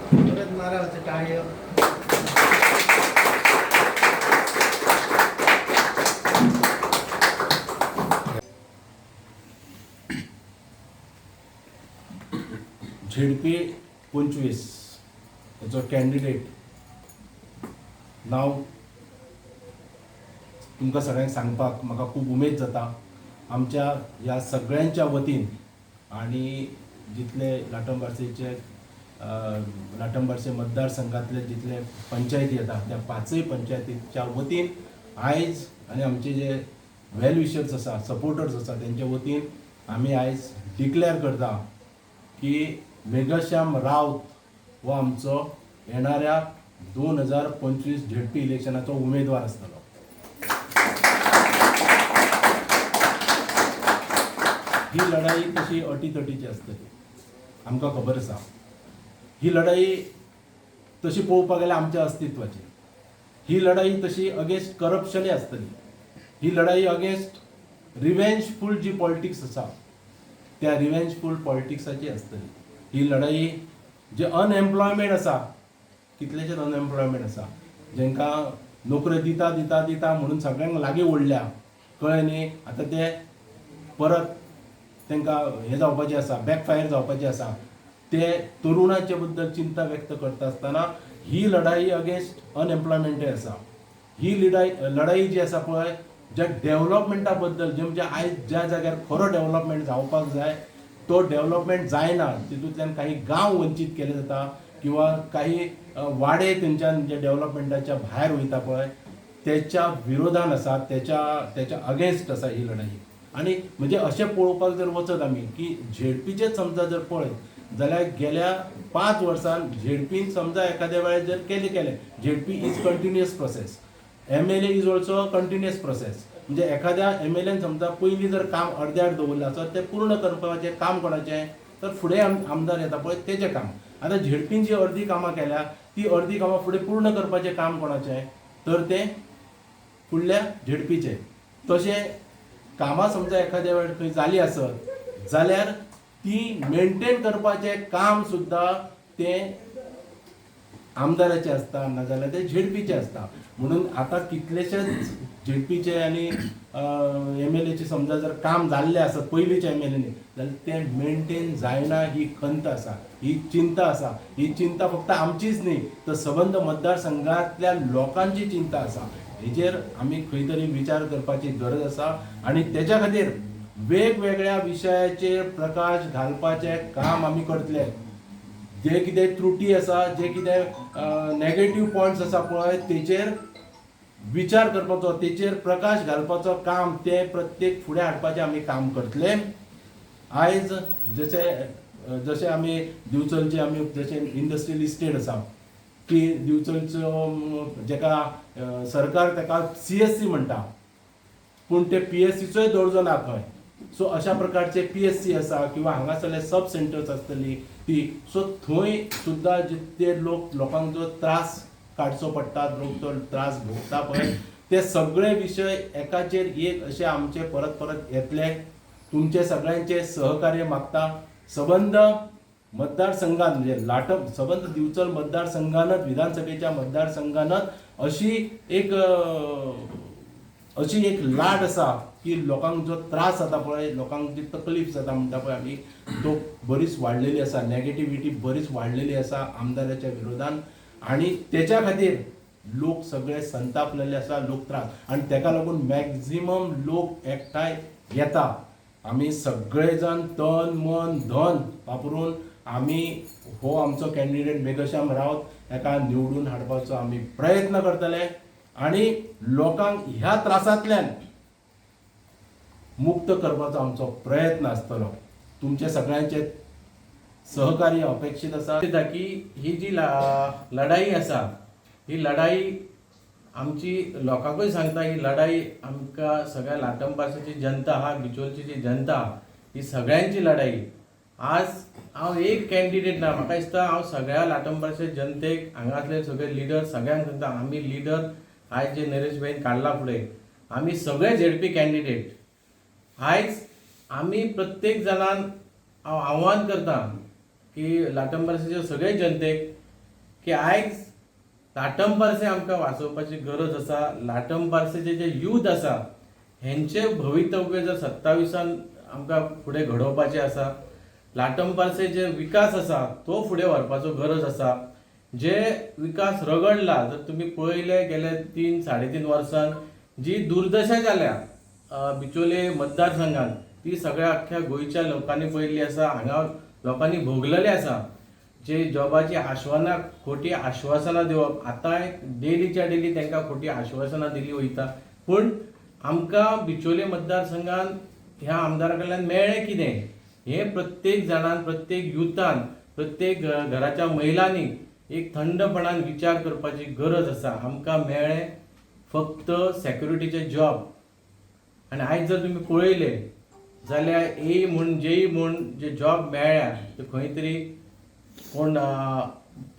परत मारा टाळयो. झेडपी 25 हेचो कॅन्डिडेट नांव तुमकां सगळ्यांक सांगपाक म्हाका खूब उमेद जाता. आमच्या ह्या सगळ्यांच्या वतीन आनी जितले लाटंबार्सेचे लाटंबार्से मतदारसंघातले जितले पंचायती येता त्या पांचय पंचायतीच्या वतीन आयज आनी आमचे जे वेल विशर्स आसा, सपोर्टर्स आसा, तेंच्या वतीन आमी आयज डिक्लेअर करता की मेघश्याम रावत हो आमचो येणाऱ्या 2025 झेडपी इलेक्शनाचो उमेदवार आसतलो. ही लढाई तशी अटीतटीची आसतली, आमकां खबर आसा. ही लढाई तशी पळोवपाक गेल्यार आमच्या अस्तित्वाची, ही लढाई तशी अगेन्स्ट करप्शनय आसतली, ही लढाई अगेन्स्ट रिवेंजफूल जी पॉलिटिक्स आसा त्या रिवेंजफूल पॉलिटिक्साची आसतली. ही लढाई जे अनएम्प्लॉयमेंट आसा, कितलेशेच अनएम्प्लॉयमेंट आसा, जेंकां नोकऱ्यो दिता दिता दिता म्हणून सगळ्यांक लागीं ओडल्या, कळ्ळें न्ही. आतां ते परत तांकां हें जावपाचें आसा, बॅकफायर जावपाचें आसा. ते तरुणाचे बद्दल चिंता व्यक्त करता आसतना ही लढाई अगेन्स्ट अनएम्प्लॉयमेंटय आसा. ही लढाई लढाई जी आसा पळय, ज्या डेव्हलपमेंटा बद्दल, जे म्हणजे आयज ज्या जाग्यार खरो डेव्हलपमेंट जावपाक जाय तो डेव्हलपमेंट जायना, तितूंतल्यान काही गांव वंचीत केले जाता किंवा काही वाडे थंयच्यान जे डेव्हलपमेंटाच्या भायर वयता पळय, तेच्या विरोधान आसा, तेच्या तेच्या अगेन्स्ट आसा ही लढाई. आनी म्हणजे अशें पळोवपाक जर वचत आमी की झेडपीचेच समजा जर पळयत जाल्यार गेल्या 5 वर्सान झेडपीन समजा एखाद्या वेळार जर केलें केलें, ZP is continuous process, MLA is also continuous process. म्हणजे एखाद्या एमएलएन समजा पयलीं जर काम अर्द्यार दवरलें आसत तें पूर्ण करपाचें काम कोणाचें, तर फुडें आमदार येता पळय तेजें काम. आतां झेडपीन जी अर्दी कामां केल्या ती अर्दी कामां फुडें पूर्ण करपाचें काम कोणाचें, तर तें फुडल्या झेडपीचें. तशें कामां समजा एखाद्या वेळार खंय जाली आसत जाल्यार ती मेनटेन करपाचें काम सुद्दां तें आमदाराचें आसता, नाजाल्यार तें झेडपीचें आसता. म्हणून आतां कितलेशेच झेडपीचे आनी एमएलएचे समजा जर काम जाल्लें आसत पयलींच्या एमएलएनी जाल्यार तें मेनटेन जायना, ही खंत आसा, ही चिंता आसा. ही चिंता फक्त आमचीच न्ही तर सबंद मतदारसंघांतल्या लोकांची चिंता आसा. हेजेर आमी खंय तरी विचार करपाची गरज आसा आनी तेच्या खातीर वेगवेगळ्या विशयाचेर प्रकाश घालपाचें काम आमी करतले. जे कितें त्रुटी आसा, जे कितें नेगेटीव पॉयंट्स आसा पळय तेचेर विचार करपाचो, तेचेर प्रकाश घालपाचो काम ते प्रत्येक फुडें हाडपाचें आमी काम करतले. आयज जशें जशें आमी दिवचलचे आमी जशें इंडस्ट्रियल इस्टेट आसा की दिवचलचो जेका सरकार ताका सीएससी म्हणटा, पूण ते पीएससीचोय दर्जो ना थंय. सो अशा प्रकारचे पीएससी आसा किंवा हांगासरले सब सेंटर्स आसतली ती, सो थंय सुद्दां ते लोक लोकांक जो त्रास काडचो पडटा, लोक जो त्रास भोगता पळय, ते सगळे विशय एकाचेर एक अशे आमचे परत परत येतले. तुमचे सगळ्यांचे सहकार्य मागता. सबंद मतदारसंघात म्हणजे लाटम सबंद दिवचल मतदारसंघानच, विधानसभेच्या मतदारसंघानच अशी एक लाट आसा की लोकांक जो त्रास जाता पळय, लोकांक जी तकलीफ जाता म्हणटा पळय आमी, तो बरीच वाडलेली आसा, नेगेटिविटी बरीच वाडलेली आसा आमदाराच्या विरोधान आनी तेच्या खातीर लोक सगळे संतापलेले आसा, लोक त्रास, आनी तेका लागून मॅक्झिमम लोक एकठांय येता. आमी सगळे जाण तन मन धन वापरून आमी हो आमचो कॅन्डिडेट मेघश्याम रावत हेका निवडून हाडपाचो आमी प्रयत्न करतले आनी लोकांक ह्या त्रासांतल्यान मुक्त करपाचो आमचो प्रयत्न आसतलो. तुमचे सगळ्यांचे सहकार्य अपेक्षीत आसा. की ही जी लढाई आसा, ही लढाई आमची लोकांकूय सांगता, ही लढाई आमकां सगळ्या लाटंबार्सेची जनता आहा, बिचोलची जी जनता आहा, ही सगळ्यांची लढाई. आज हांव एक कॅन्डिडेट ना, म्हाका दिसता हांव सगळ्या लाटंबार्से जनतेक, हांगासले सगळे लिडर सगळ्यांक सांगता, आमी लिडर आयज जे नरेश भाईन काडला फुडें, आमी सगळे झेडपी कॅन्डिडेट. आयज आमी प्रत्येक जाणान हांव आव्हान करता की लाटंबार्सेच्या सगळे जनतेक की आयज लाटंबार्से आमकां वाचोवपाची गरज आसा. लाटंबार्सेचे जे यूथ आसा हेंचे भवितव्य जर 27 आमकां फुडें घडोवपाचें आसा, लाटंबार्से जे विकास आसा तो फुडें व्हरपाचो गरज आसा. जे विकास रगडला जर तुमी पळयले गेले 3 3.5 वर्सान जी दुर्दशा जाल्या बिचोले मतदारसंघात ती सगळ्या अख्ख्या गोंयच्या लोकांनी पळयल्ली आसा, हांगा लोकांनी भोगलेले आसा. जे जॉबाची आश्वासनां, खोटी आश्वासनां दिवप, आतांय डेलीच्या डेली तांकां खोटी आश्वासनां दिली वयता, पूण आमकां बिचोले मतदारसंघान ह्या आमदारा कडल्यान मेळ्ळें कितें हें प्रत्येक जाणान, प्रत्येक युथान, प्रत्येक घराच्या महिलांनी एक थंडपणान विचार करपाची गरज आसा. आमकां मेळ्ळें फक्त सेक्युरिटीचे जॉब. आनी आयज जर तुमी पळयले जाल्यार ए म्हूण जेई म्हूण जे जॉब मेळ्ळ्या ते खंय तरी कोण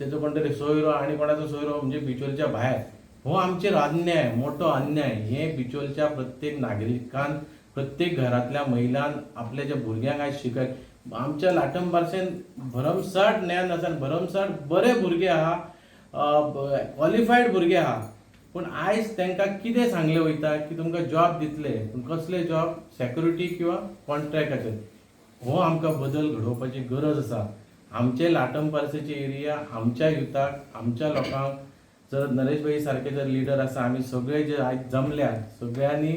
तेजो कोण तरी सोयरो आनी कोणाचो सोयरो म्हणजे बिचोलच्या भायर. हो आमचेर अन्याय, मोठो अन्याय. हे बिचोलच्या प्रत्येक नागरिकान, प्रत्येक घरांतल्या महिलान आपल्या ज्या भुरग्यांक आयज शिकय. आमच्या लाटंबार्सेन भरमसाठ ज्ञान आसा, भरमसाठ बरे भुरगे आहा, क्वॉलिफायड भुरगे आहा, पूण आयज तांकां कितें सांगलें वयता की तुमकां जॉब दितले, पूण कसले जॉब, सेक्युरिटी किंवा कॉन्ट्रॅक्टाचेर. हो आमकां बदल घडोवपाची गरज आसा. आमचे लाटंबार्सेची एरिया आमच्या युथाक, आमच्या लोकांक जर नरेश भाई सारके जर लिडर आसा, आमी सगळे जे आयज जमल्या सगळ्यांनी,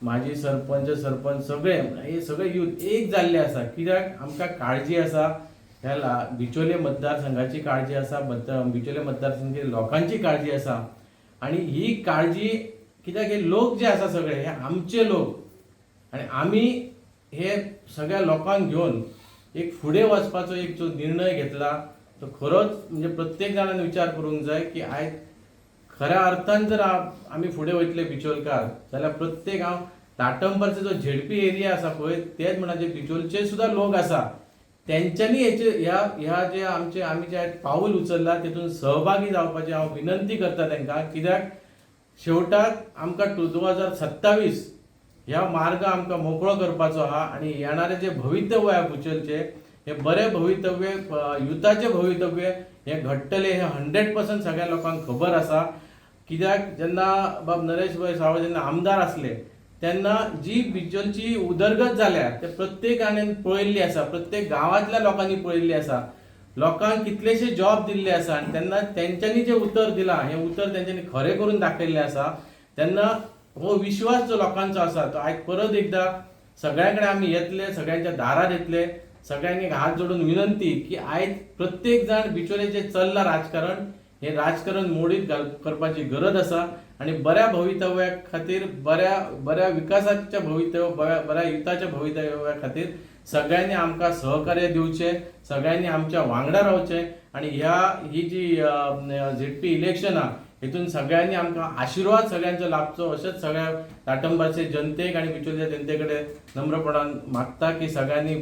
माजी सरपंच, सरपंच सगळे हे सगळे यूथ एक जाल्ले आसा. कित्याक आमकां काळजी आसा, ह्या बिचोले मतदारसंघाची काळजी आसा, बिचोले मतदारसंघाची लोकांची काळजी आसा. आनी ही काळजी कित्याक हे लोक जे आसा सगळे हे आमचे लोक, आनी आमी हे सगळ्या लोकांक घेवन एक फुडें वचपाचो एक जो निर्णय घेतला तो खरोच म्हणजे प्रत्येक जाणान विचार करूंक जाय की आयज खऱ्या अर्थान जर आमी फुडें वयतले बिचोलकार जाल्यार प्रत्येक हांव लाटंबारचो जो झेडपी एरिया आसा पळय तेच म्हणा जे बिचोलचे सुद्दां लोक आसा तेंच्यांनी हेचे ह्या ह्या जे आमचे आमी जे पावल उचलला तेतून सहभागी जावपाची हांव विनंती करता तांकां. कित्याक शेवटाक आमकां 2027 ह्या मार्ग आमकां मोकळो करपाचो आहा आनी येणारे जे भवितव्य आहा बिचोलचे हे बरें भवितव्य, युथाचें भवितव्य हें घडटलें हें 100% सगळ्या लोकांक खबर आसा. कित्याक जेन्ना बाब नरेश भाई सावळ जेन्ना आमदार आसले तेन्ना जी बिचोलची उदरगत जाल्या ते प्रत्येकान पळयल्ली आसा, प्रत्येक गांवांतल्या लोकांनी पळयल्ली आसा, लोकांक कितलेशे जॉब दिल्ले आसा आनी तेन्ना तेंच्यांनी जें उतर दिलां हें उतर तेंच्यांनी खरें करून दाखयल्लें आसा. तेन्ना हो विश्वास जो लोकांचो आसा तो आयज परत एकदां सगळ्यां कडेन आमी येतले, सगळ्यांच्या दारार येतले, सगळ्यांनी हात जोडून विनंती की आयज प्रत्येक जाण बिचोले चल्लां राजकारण हें राजकारण मोडीत करपाची गरज आसा आनी बऱ्या भवितव्या खातीर, बऱ्या बऱ्या विकासाच्या भवितव्य, बऱ्या बऱ्या युथाच्या भवितव्या खातीर सगळ्यांनी आमकां सहकार्य दिवचें, सगळ्यांनी आमच्या वांगडा रावचें आनी ह्या ही जी झेडपी इलेक्शनां हेतून सगळ्यांनी आमकां आशिर्वाद सगळ्यांचो लाभचो अशेंच सगळ्या लाटंबारचे जनतेक आनी बिचोलच्या जनते कडेन नम्रपणान मागता की सगळ्यांनी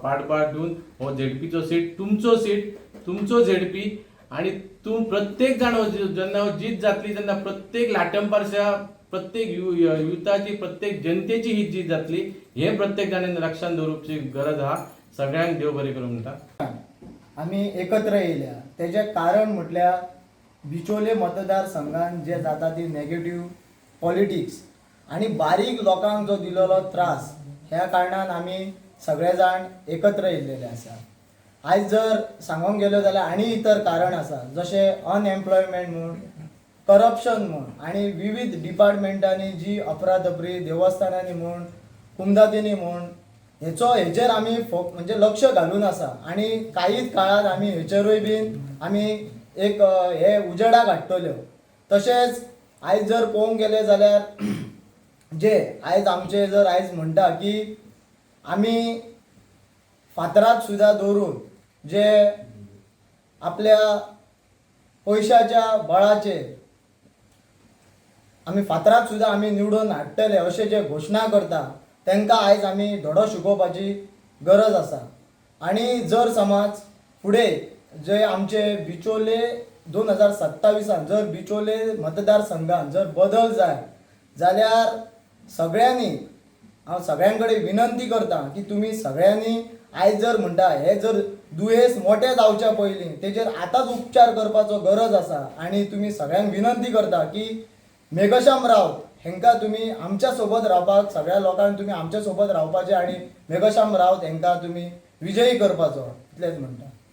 पाठबळ दिवन हो झेडपीचो सीट तुमचो सीट, तुमचो झेडपी आनी तूं प्रत्येक जाण जेन्ना जीत जातली तेन्ना प्रत्येक लाटंबारच्या प्रत्येक युथाची, प्रत्येक जनतेची ही जीत जातली हें प्रत्येक जाणांनी लक्षांत दवरूपाची गरज आहा. सगळ्यांक देव बरें करूं म्हणटा. आमी एकत्र येयल्या तेजें कारण म्हटल्यार बिचोले मतदारसंघान जे जाता ती नेगेटीव पॉलिटिक्स आनी बारीक लोकांक जो दिलेलो त्रास ह्या कारणान आमी सगळे जाण एकत्र येयल्लेले आसा. आयज जर सांगोंक गेलो जाल्यार आनी इतर कारण आसा जशें अनएम्प्लॉयमेंट म्हूण, करप्शन म्हूण आनी विविध डिपार्टमेंटांनी जी अफरातफरी, देवस्थानांनी म्हूण, कुमदातींनी म्हूण, हेचो हेचेर आमी म्हणजे लक्ष घालून आसा आनी कांयच काळांत आमी हेचेरूय बीन आमी एक हे उजेडाक हाडटल्यो. तशेंच आयज जर पळोवंक गेले जाल्यार जे आयज आमचे जर आयज म्हणटा की आमी फातराक सुद्दां दवरून जे आपल्या पयशाच्या बळाचेर आमी फातराक सुद्दां आमी निवडून हाडटले अशें जे घोशणा करता तांकां आयज आमी धडो शिकोवपाची गरज आसा. आनी जर समज फुडें जे आमचे बिचोले 2027 जर बिचोले मतदारसंघान जर बदल जाय जाल्यार सगळ्यांनी, हांव सगळ्यां कडेन विनंती करता की तुमी सगळ्यांनी आयज जर म्हणटा हे जर दुयेंस मोठें जावच्या पयलीं तेजेर आतांच उपचार करपाचो गरज आसा. आनी तुमी सगळ्यांक विनंती करता की मेघश्याम रावत हेंकां तुमी आमच्या सोबत रावपाक, सगळ्या लोकांक तुमी आमच्या सोबत रावपाचें आनी मेघश्याम रावत हेंकां तुमी विजयी करपाचो, इतलेंच म्हणटा.